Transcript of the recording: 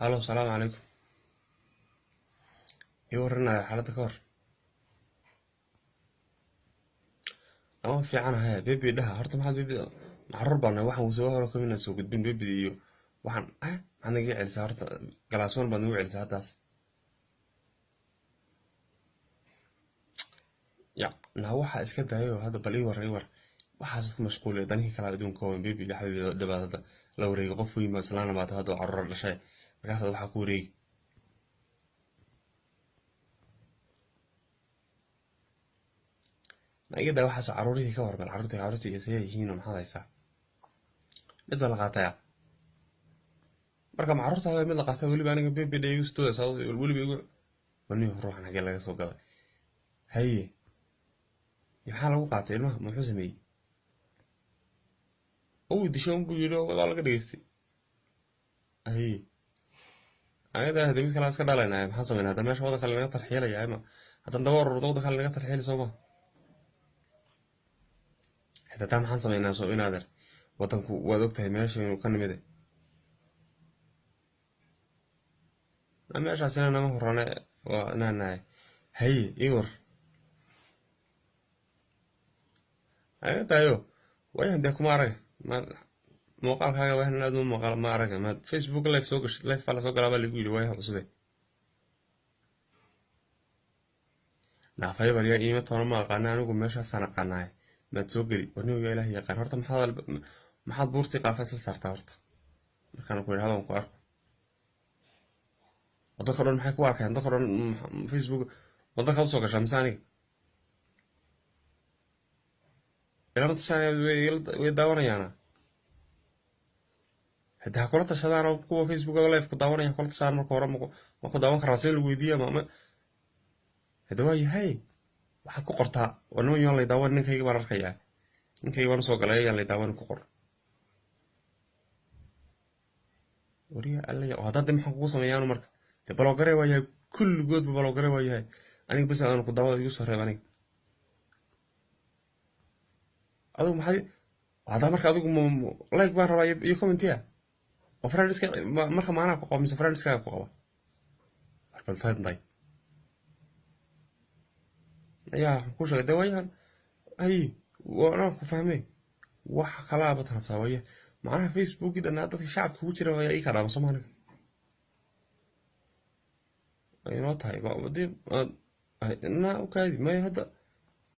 Halo, salaamu calaykum. Ii waranaya xaaladda ka hor. Ama fiicanahay bebi dhaha horta maxaad bebi macruur baan nahay waxaan soo hore kamina soo gudbin bebida iyo waxaan maxaad naga celisaa horta galaaswan baad nagu celisaa haddaas. Ya naa waxaa iska daayo hadda bal ii war ii war waxaas ku mashquulay danihii kala adduunka oo bebi iyo xabiibi dhibaatada la wareegay qof weyn baa islaana baata hadda carruur dhashay markaasaad waxaa ku wareegi. Ma iga daa waxaas carruurihii ka warban carruurtii carruurtii iyo see yihiin oo maxaad haysaa mid baa la qaataya marka ma carruurta mid la qaatay weliba aniga bebi dha igu sitooysa weliba igu waniyo ruuxan xaggee laga soo gaday haye maxaa lagu qaatay ilmaha muxuu sameeyey uu disho unbuu yidhi oo waa laga dhegeystay haye aniga daa hade mid kale iska dhalaynaya maxaan sameynaa hadda meesha waddan kale naga tarxiilaya ama haddaan daba ururdo waddan kale naga tarxiili soo ma xitaa taa maxaan sameynaa soo inaader waddanku waad ogtahay meesha inuu ka nimide meeshaasina nama horane waa inaanahay haye ii war aniga daayo waayahan dee kuma arag maad muuqaalkaaga waayahan aad ma muuqaal ma arag maad Facebook live soo gashay live baa lasoo galaa baa lagu yidhi waayahan cusube naafaybar yaa iima toona ma aqaana anigu meeshaasaan aqaanahay maad soo geli warniyow yaa ilaahay yaqaan horta maxaad maxaad buurtii qaafa isla saartaa horta markaan ku idhahdo aan ku arko oo dadka dhan maxay ku arkayaan dadka dhan Facebook waddankaad usoo gashaa mise aniga ilama tashanaya way daawanayaana hade ha kula tashadaan oo kuwa Facebook live ku daawanaya ha kula tashadaan marka hore ma ku daawan karaa see lagu weydiiya ma hade waa yahay waxaad ku qortaa waa niman yaan lay daawan ninkayga baan arkayaa ninkayga baan usoo galay yaan lay daawan ku qor wariya alla ya hadda maxaan kugu sameeyaanu marka dee balogare waa yahay kulligoodba balogare waa yahay aniga bas aan ku daawada igu soo reeb aniga adigu maxay haddaa marka adigu like baan rabaa iyo commentiya oo friendska marka maanaa ku qaba mise friendskaaga ku qaba warbaltaday ayaa waxaan kuu sheegay dee waayahan hay waanaa ku fahmay wax kalaa baad rabtaa waaya macnaha Facebookii dhannaa dadka shacabka kugu jira ayaa ii kaa dhaama soo maaniga ay inoo tahay na u kaadi maya hadda